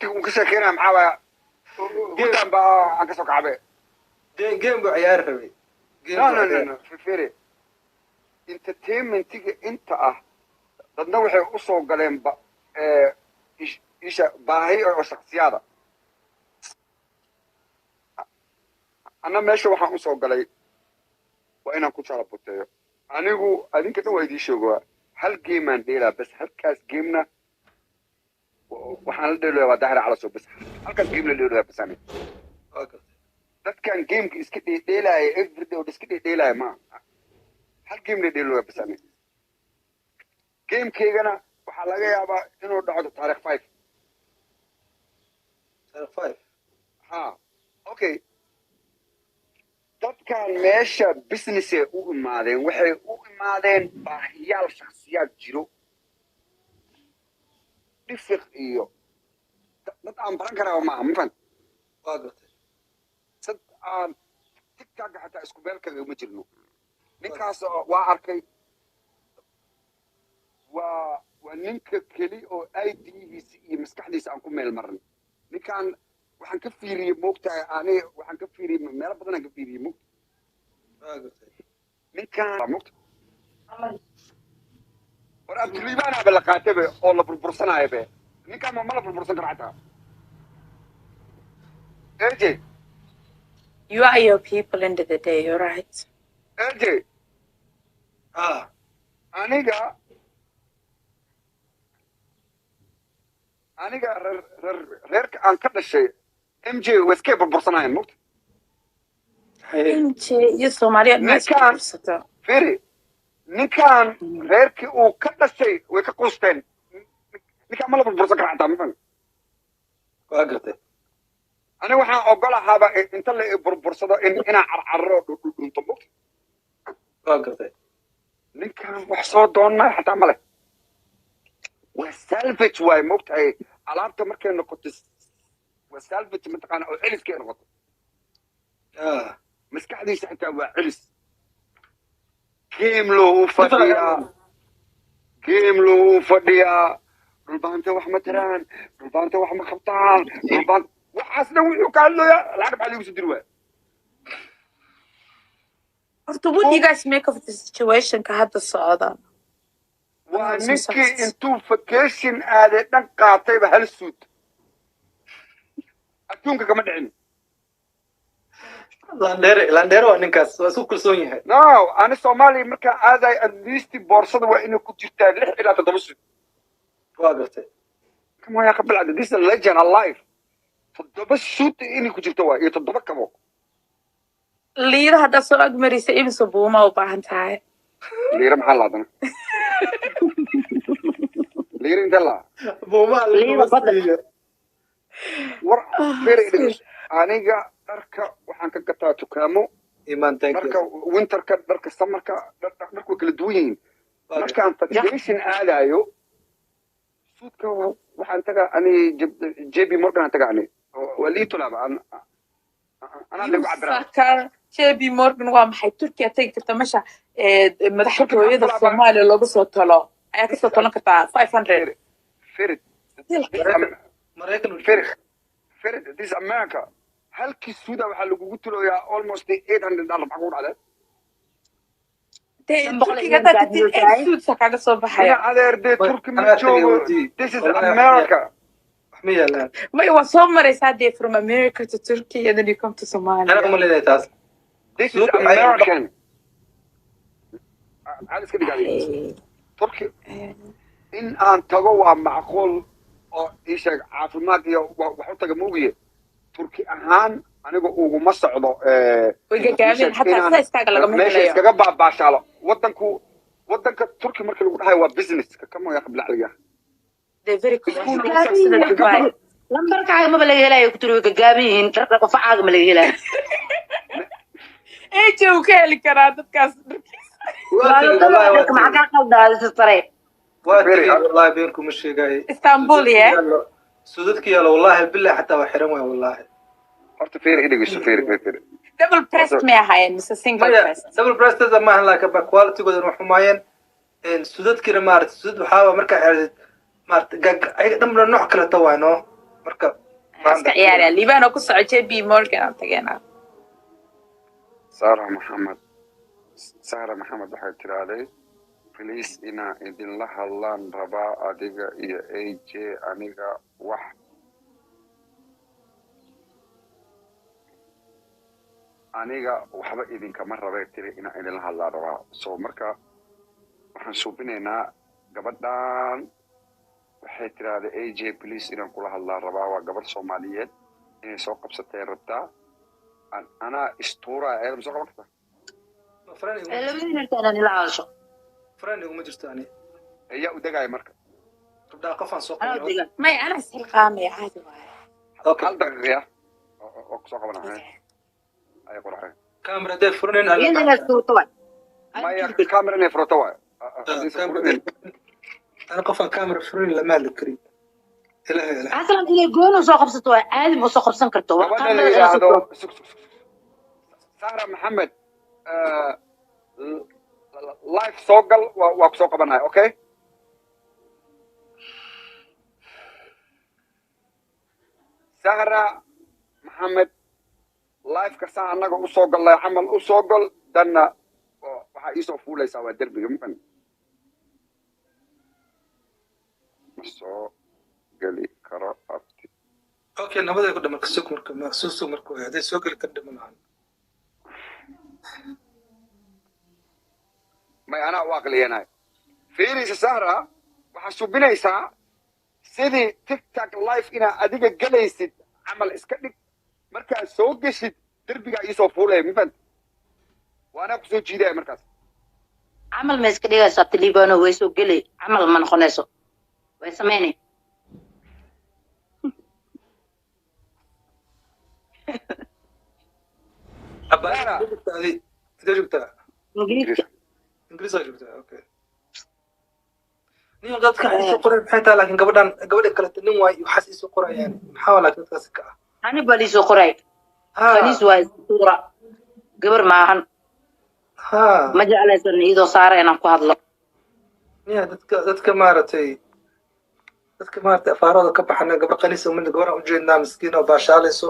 Tactic uu ka sheekeynaya maxaa waaya? Gudan baa aan kasoo kacbe. Game buu ciyaari rabay. Game No. Buu No, no. ciyaari. No, firi, entertainmentiga inta ah, dadna waxay usoo galeen ba isha baahi oo shaksiyaada. Anna meesha waxaan usoo galay waa inaan ku jalabuteeyo. Anigu adinka dhan waa idiin sheegoa, hal gameaan dheelaa bas. Halkaas gamena waxaan la dheelaya waa Daahir Calasow bas. Halkaas game la dheelaya bas ani. Waa gartay. Dadkan gameka iska dheedheelaya everyday oo iska dheedheelaya maaha. Hal game la dheelaya bas ani. Gamekeygana waxaa laga yaabaa inuu dhaco taarikh 5. Taariikh 5. Ha, okay, dadkan meesha businessay u imaadeen, waxay u imaadeen baahiyaal shaksiyaad jiro, dhifiq iyo dad aan baran karaa maaha, ma fahant? Waa gartay. Dad aan TikTok xataa isku meel kagama jirno. Ninkaas oo waa arkay, waa ninka keli oo ID-giisa iyo maskaxdiisa aan ku meel marin. Ninkan waxaan ka fiiriyey, moogtahay, ani waxaan ka fiiriyey meelo badan aan ka fiiriyey, moogta. Waa gartay. Ninkan moogta, war Abduliibaanaaba la qaataybe oo la burbursanaayo be. Ninkan ma la burbursan karo xataa, AJ. You are your people end of the day, you're right. AJ. Ah. Aniga reer reerka aan ka dhashay MJ way iskay burbursanayeen, moogta. Haye. MJ iyo Soomaaliya ma isku Ninkan bursato. Firi, ninkan reerkii uu ka dhashay way ka quusteen. Ninkaan ma la burbursan kara xataa, ma fahmi? Waa gartay. Aniga waxaan ogolahaaba inta la i burbursado in inaan carcarro dhunto, moogta. Waa gartay. Ninkan wax soo doonmaya xataa male, waa salvage waay, moogtahay. Alaabta markay noqoto waa salvage, mataqaana, oo celiskay noqoto. Ah. Maskaxdiisa xitaa waa celis. Game loo u fadhiyaa, game loo u fadhiyaa. Dhulbaanta wax ma tiraan, dhulbaanta wax ma qabtaan, dhulbaanta waxaasna wuxuu ka hadlayaa lacag maxaa liigu soo diri waaya. Horta, what do you guys make of the situation ka hadda socda? Waa Soo ninkii socda. intuu vacation aaday dhan qaatayba hal suud adduunka kama dhicin. Landheere, landheere waa ninkaas, waa isku kalsoon yahay. No, ani Soomaaliya markaan aaday, at least boorsada waa inay ku jirtaa lix ilaa toddoba suud. Waa gartay. Come on, yaa qabilcada, this is a legend alive. Toddoba suud inay ku jirto waa iyo toddoba kabo. Liida haddaad soo agmarisa, imisa buuma u baahan tahay? Liira maxaa laadana? Liira intee laa? Buumaha Liida laguma badda. siiyo. War firi, dhegeyso. Aniga dharka waxaan ka gataa dukaamo. Iman, thank you. Dharka winterka, dharka summerka, dharku way kala duwan yihiin. Waa gartay. Markaan vacation aadayo, suudka waxaan tagaa ani JP Morgan aan tagaa ani. Waa lii tulaaba anaa lagu cabiraa. Fucker. JP Morgan waa maxay? Turkiya tagi karta meesha madaxtooyada Turkiga maxaa Soomaaliya looga soo talo ayaa kasoo tolan kartaa 500. Firi, firi. Maraykan, Maraykan uu Firi, joogo. Firi, this is America. Halkii suuda waxaa lagugu tuloyaa almost $800. Maxaa kugu dhacday? Dee 500 Turkiga iyo haddaad tagtid, gaadiyo eight tahay. suits kaaga soo baxaya. Ina adeer, dee Turki ma Anaa tagay joogo. weydii. This is Wallahi wax ma America. wax ma yaalaan. May, waa soo maraysaa dee from America to Turkey and then you come to Anaa Somalia. uma leedahay taas. This is Suuqa ayaga American. Maxaad iska dhigaaday? Ay, Turki in aan tago waa macquul oo ii sheeg caafimaad iyo wax u taga moogiye. Turki ahaan aniga uguma socdo way ii gagaabeen sheeg xataa inaan size-kaaga lagama meesha helayo. iskaga baabaashaalo. Wadanku, wadanka Turki markii lagu dhahayo waa business kama yaa qabla caliga. They're very Iskuul commercial lagu sida wax ka Dubai. baro. Lambarkaaga maba laga helayo, ku tiri way gaggaaban yihiin, dharka qofacaaga ma laga helayo. AJ uu ka heli karaa dadkaas dharkiisa. Waa tegey, wallahi waa dharka maxaa tegey. kaa qaldaada sistare? Waa Firi, tegey, wallahi been kuma sheegay. Istanbul, Suudadka yeah. yaallo, suudadka yaallo, wallahi billahi xataa waa xiran waay, wallahi. Horta fiiri, idhegeyso, fiiri, fiiri, fiiri. Double breast may ahaayeen mise single Maya, breast? Double breasted maahan, laakiin ba quality-goodan wax xumaayeen. Suudadkiina maaragtay, suudad waxaa waa markaa xiratid maaragtay gag ayaga dhanba nooc kale ta waay, no. Marka Iska ciyaaraya Liibaan oo ku soco JP Morgan aan tageenaa. Sara Maxamed, Sara Maxamed waxay tiraahday, "Please, inaa idinla hadlaan rabaa adiga iyo AJ. Aniga waxba idinkama rabay," tiri, "inaa idinla hadlaan rabaa." So marka waxaan suubinaynaa gabadhan waxay tiraahday, "AJ, please, inaan kula hadlaan rabaa." Waa gabadh Soomaaliyeed, inay soo qabsatay rabtaa. Anaa istuuraa, eeda ma soo qaban kartaa? Friend iguma Labadiina intaan ila hadasho. Friend iguma jirto ani. Ayaa u degaya marka. Gabdhaha qofaan soo Anaa qaban. Degan. May, anaa isxilqaamaya, caadi waaye. Okay. Hal daqiiqiya oo kusoo qabanaya ay qoraxeen. Camera hadday furanin. Iyada inaad suurto waay. Maya, camera inay furato waayo. Haddaysan furinin. Ana qofaan camera furanin lama hadli karin, Ilaahay, Ilaahay. Aslan inay gooni usoo qabsato waay, caadi ma usoo qabsan karto. Waa Gabadha la kamerada inaad yidhaahdo suurto. Sug, sug, sug. Sara Maxamed, live soo gal, waa kusoo qabanaya. Okay, Sahra Maxamed, live-ka saa annaga usoo gallay camal usoo gal, danna waxaa iisoo fuulaysaa waa derbiga mafan ma soo geli karo, abti. Okay, nabaday ku dhaman. Sug marka, ma soo sug marka waay. Hadday soo geli kar dhiman lahan. May, anaa u aqliyanayo. Fiiraysa Sahra, waxaa subinaysaa sidii TikTok live inaa adiga gelaysid camal iska dhig. Markaad soo geshid, derbigaa iisoo fuulaya, mafant waa anaa kusoo jiidaya markaas. Camal ma iska dhigayso, abti Liibano? Way soo gelay, camal ma noqonayso, way samaynay. Abaa. Sahra. Intee joogtaa adi? Intee joogtaa? Ingiriiska. Ingiriisaa joogtaa? Okay. Nin dadka waxay isoo qoreen maxay tahay? Laakiin gabadhan, gabadha kalete nin waay, waxaas isoo qorayaan maxaa waa? Laakiin dadkaasi ka ah. Ani baa liisoo qoray. Ha. Khaniis waa suura, gabar maahan. Ha. Ma jeclaysan iyadoo saara inaan ku hadlo. Ya, dadka maaragtay afaarada ka baxana, gabar khaniis uma gabaraan ujeednaa, miskiin oo baashaalayso.